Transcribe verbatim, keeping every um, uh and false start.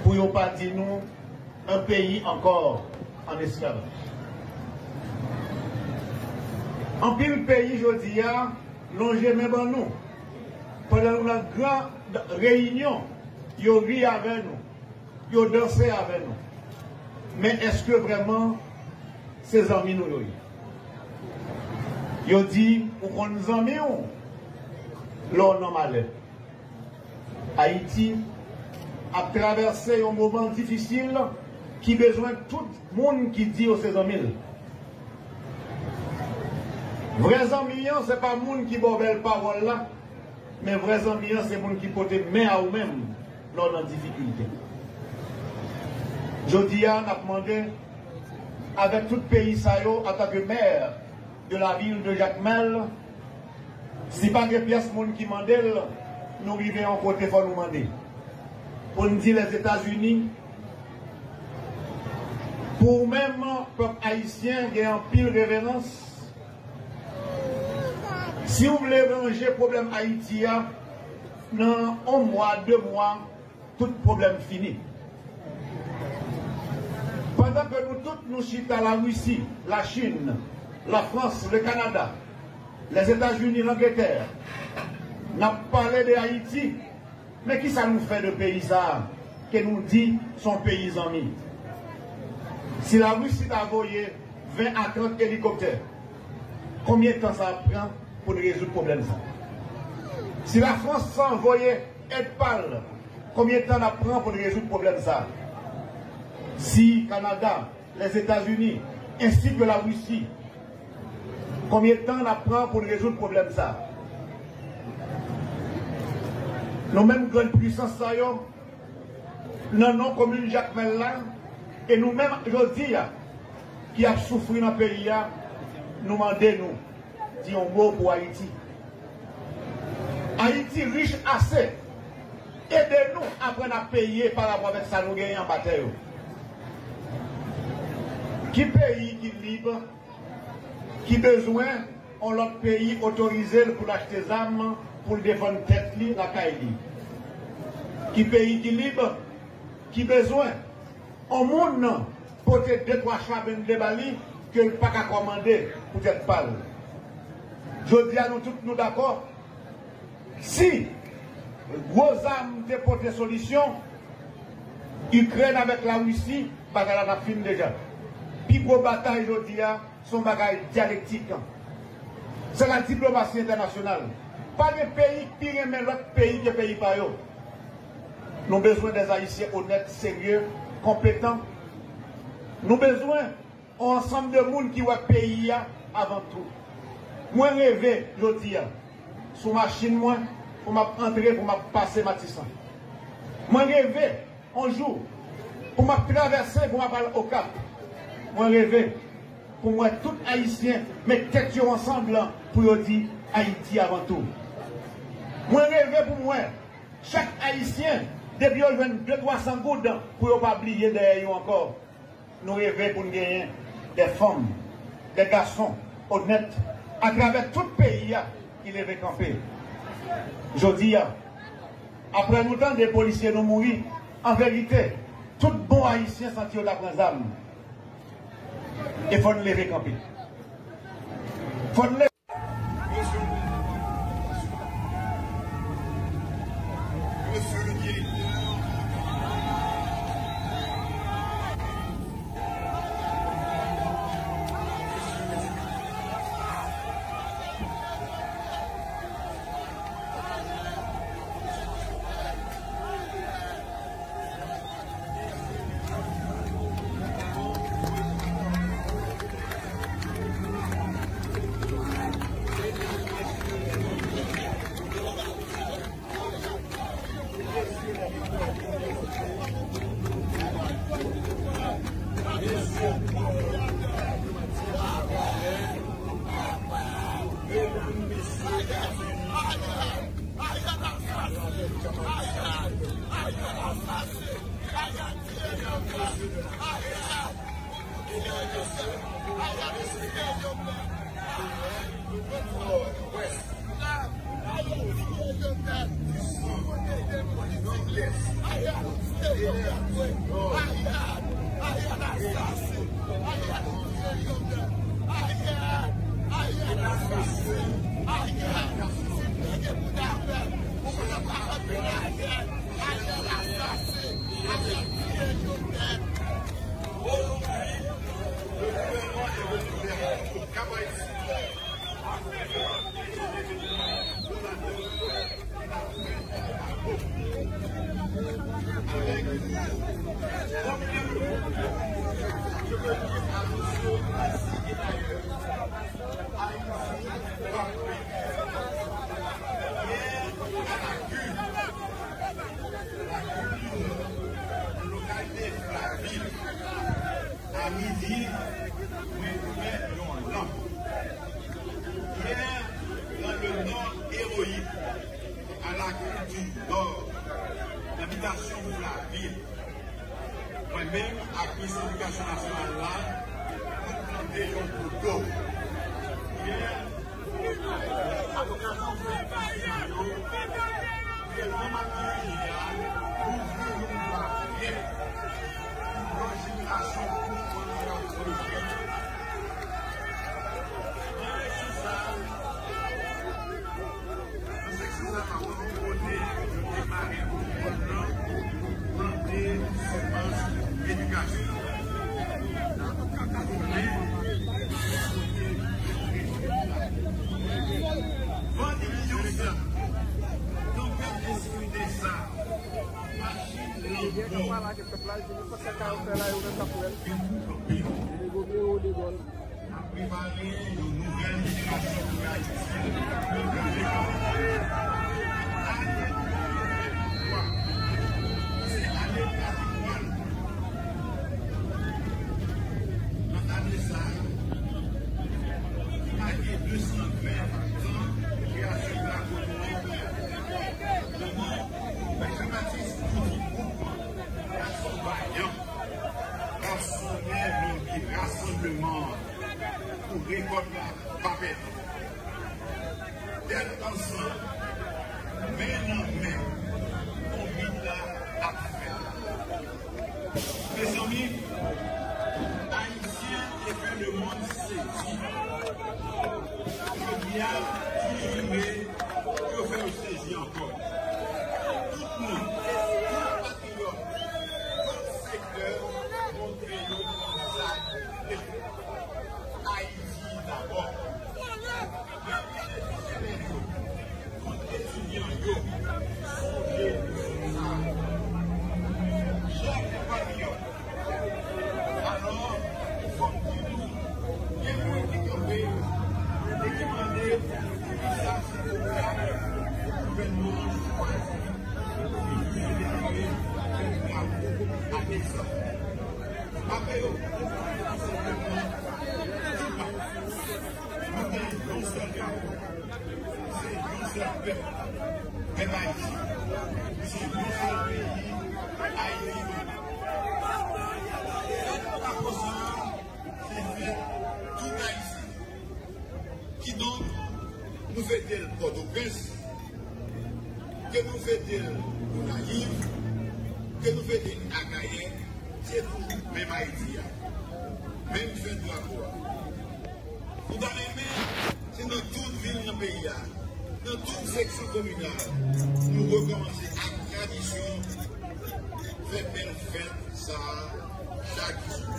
Pou yo pa di nou un pays encore en esclavage. Anpil peyi jodi a lonje men ban nou. Pandan nou nan gran reyinyon, yo ri avè nou, yo danse avè nou. Men èske vrèman se zanmi nou yo ye? Yo di ou konn zanmi w lè w nan malè. Ayiti ap travèse yon moman difisil ki bezwen tout moun ki di yo se zanmi l. Vrè zanmi an se pa moun ki ba w bèl pawòl la, men vrè zanmi an se moun ki pote men a ou menm lè w nan difikilte. Jodi a, n ap mande avèk tout peyi sa yo, antanke mè de la vil de Jakmèl, si pa gen pyès moun ki mande l, nou rive yon kote fò nou mande. Pou n di Lèzetazini, pou ou menm, pèp ayisyen gen anpil reverans. Si w vle ranje pwoblèm Ayiti a, nan yon mwa, de mwa, tout pwoblèm fini. Pandan ke nou tout nou chita Larisi, Lachin, Lafrans, Lekanada, Lèzetazini, Langletè, n ap pale de Ayiti, men kisa nou fè de peyi sa a ke nou di se yon peyi zanmi? Si Larisi ta voye ven a trant elikoptè, konbyen tan sa ap pran pou n rezoud pwoblèm sa? Si Lafrans sa voye èd pa l, konbyen tan n ap pran pou n rezoud pwoblèm sa? Si Kanada, Lèzetazini, ensi ke Larisi, konbyen tan n ap pran pou n rezoud pwoblèm sa? Nou menm grann pwisans sa yo, nan non komin Jakmèl la, e nou menm jodi a, ki ap soufri nan peyi a, nou mande nou, di yon mo pou Ayiti. Ayiti rich ase. Ede nou aprann ap peye pa rapò avèk sa nou genyen anba tè yo. Ki peyi ki lib, ki bezwen yon lòt peyi otorize l pou l achte zam pou l defann tèt li lakay li? Ki peyi ki lib, ki bezwen yon moun pote de twa chwa blende ba li ke l pa ka kòmande pou tèt pa l? Jodi a, nou tout nou dakò, si gwo zam te pote solisyon, Ikrèn avèk Larisi, bagay la t ap fin deja. Pi gwo batay jodi a, se yon bagay dyalektik. Se la diplomasi entènasyonal. Pa gen peyi ki pi renmen lòt peyi ke peyi pa yo. Nou bezwen dè Ayisyen onèt, serye, konpetan. Nou bezwen yon ansanm de moun ki wè peyi a avan tou. Mwen reve jodi a sou machin mwen pou m ap antre, pou m ap pase Matisan. Mwen reve yon jou pou m ap travèse, pou m ap al Okap. Mwen reve pou m wè tout Ayisyen met tèt yo ansanm pou yo di Ayiti avan tou. Mwen reve pou m wè chak Ayisyen, depi yo jwenn de twa san goud, pou yo pa bliye dèyè yo ankò. Nou reve pou n genyen de fanm, de gason onèt atravè tout peyi a ki leve kanpe. Jodi a, apre nou tande polisye nou mouri, an verite, tout bon Ayisyen santi yo ta pran zam. E fò n leve kanpe. Fò n leve. Ariel, Ariel asasen. Ariel tiye Jovenel. Ariel, Ariel asasen. Ariel, si nèg e moun avè, ou pa ka pa anpile Ariel. Ariel asasen. Ariel tiye Jovenel. Aujourd'hui, le gouvernement est revenu vers vous, Cap Haïtien. A midi, mwen ouvè yon lanp. Hier, dans le Nord héroïque, à la Cour du Nord, nan bitasyon Flavil, mwen menm ak minis edikasyon nasyonal la, nou plante yon poto. Hier, a lokazyon fèt Sila yo, gouvènman m ap dirije a ouvri yon bwa fyè pou lòt jenerasyon konprann sa k ap pwodui. Nan seksyon sa a, nan seksyon sa a, m ap montre kote yo te mare pòt lan, plante semans edikasyon. Vandilyon sa, tanpèt eskide sa, machin lanmò. Prepare yon nouvèl jenerasyon pou Ayiti. Ane de mil venntwa, se ane patrimwàn. Nan ane sa a, ki make de san ven tan kreyasyon Drapo Nwa. Manman, Jean Baptiste Boudy Coupman, gason vayan, gason mè nan bi rasanbleman an pou rekòt la pa pèdi. Tèt ansanm, men nan men, konbit la ap fèt. Mezanmi, Ayisyen e fè lemonn sezi. Jodi a, toujou vle pou yo fè yo sezi ankò. Tout moun, tout patriyòt, tout sektè montre yo sa yo vle. Ayiti dabò. Tout etidyan yo, sonje leson sa a. Chak konpatriyòt, alò, fò m di nou, gen moun ki kanpe e ki mande poukisa se pou gouvènman an chwazi pou li vin retire pèp la a egzanp. Mape yo, tout senpleman, nou gen yon sèl drapo. Se yon sèl pèp, pèp Ayiti. Se yon sèl peyi, Ayiti. Fèt drapo sa a, se fèt tout Ayisyen. Kidonk, nou fete l Pòtoprens, ke nou fete l Gonayiv, ke nou fete l Akayè, se toujou menm Ayiti a, menm fèt drapo a. Nou ta renmen, se nan tout vil nan peyi a, nan tout seksyon kominal, nou rekòmanse ak tradisyon, fè bèl fèt sa a chak jou.